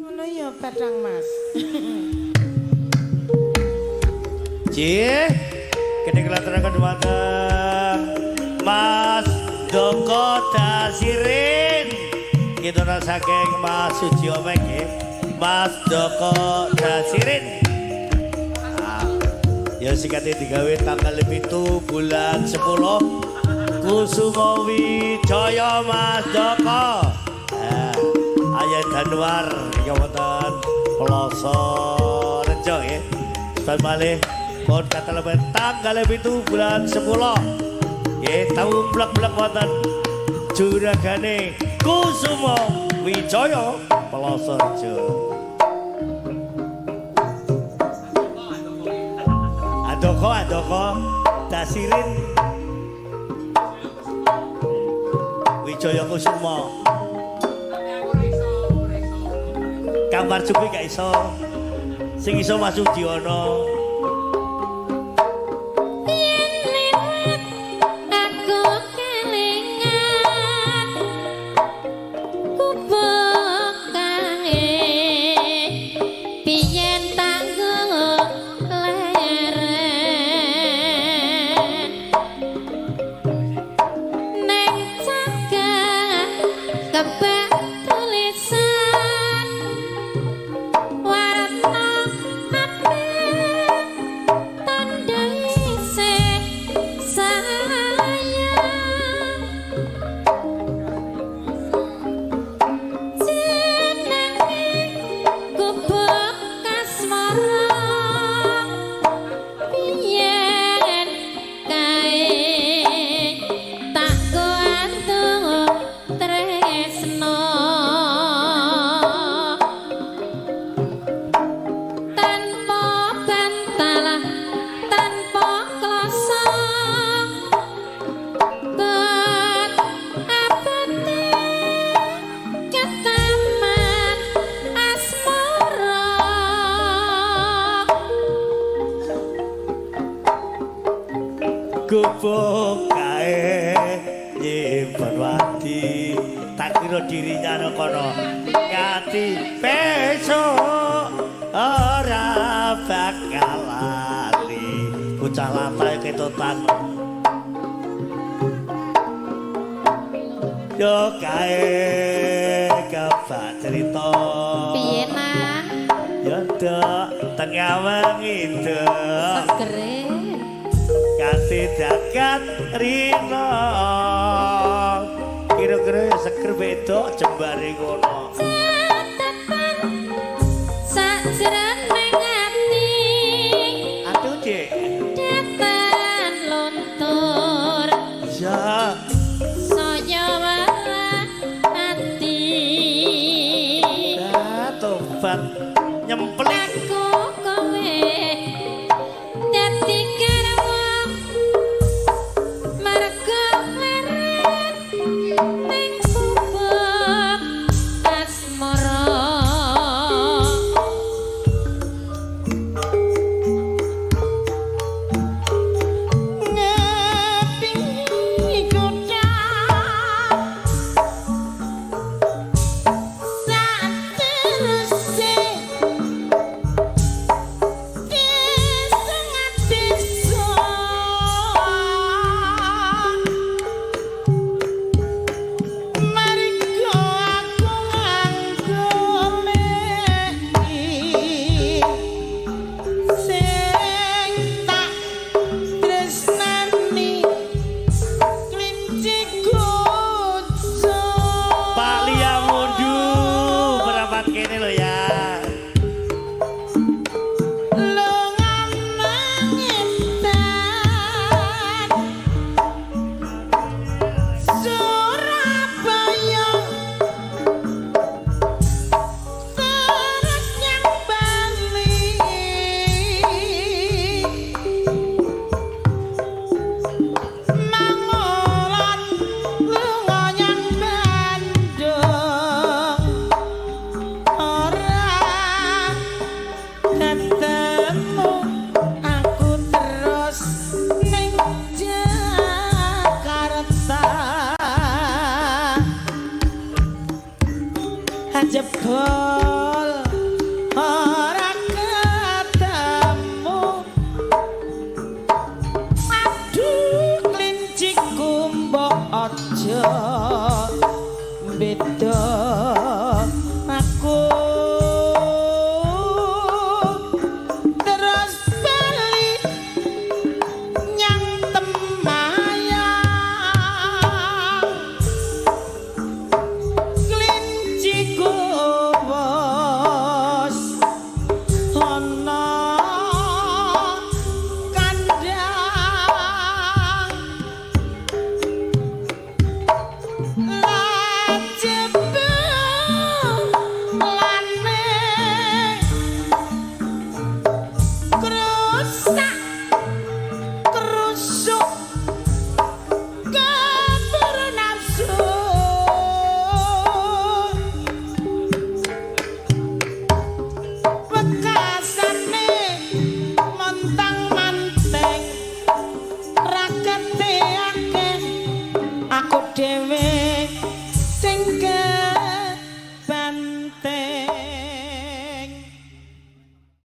Ngono ya Badang Mas. Cih, kene kelaturaken dhumateng Mas Doko Dasirin. Kita saking Mas Suji Omek nggih. Mas Doko Dasirin. Ah, ya sikate digawe tanggal 7 bulan 10 Kusumo Wijaya Mas Doko. Ah, Ayah Danwar ya wonten Ploso Rejo nggih. Sebab malih pun katelepen tanggal 7 bulan 10. Nggih, tau blek-blek wonten juragane Kusumo Wijaya Ploso Rejo. Andoko andoko Dasirin Wijaya Kusumo. Kang Marjuki gak iso. Sing iso Mas Sujiono. Yen liwat aku kelingan gubuk kae biyen tanggo leren neng cagak kebak tulisan warna apik tandha isih sayang jenenge gubuk kasmara biyen kae tak go antuk tresno tanpa bantalan tanpa kloso bet abate ketaman asmara. Gubuk kae nyimpen wadi tak kira dirinya nang kono nganti besok ora bakal lali bocah latae ketutan yo kae kebak cerita Piye nang yo nduk tengah wengi nduk segere kasih jagat rino kira-kira ya seger wedok jembare ngono. Catetan sajroning ati Aduh Cik datan luntur ya saya wara ati ah, tobat nyemplik aku kowe dadi garwa marga leren ning gubuk asmara. Ngepingi kota sateruse desa desa mariko aku nggoleki sing tak tresnani klinci kucuk. Pak Lia Mundu merapat kene lho ya. Lunga mangetan Surabaya terus nyang Bali Mangolan lunga nyang Bandung ora ketemu aku terus ning Jakarta jebol dhewe.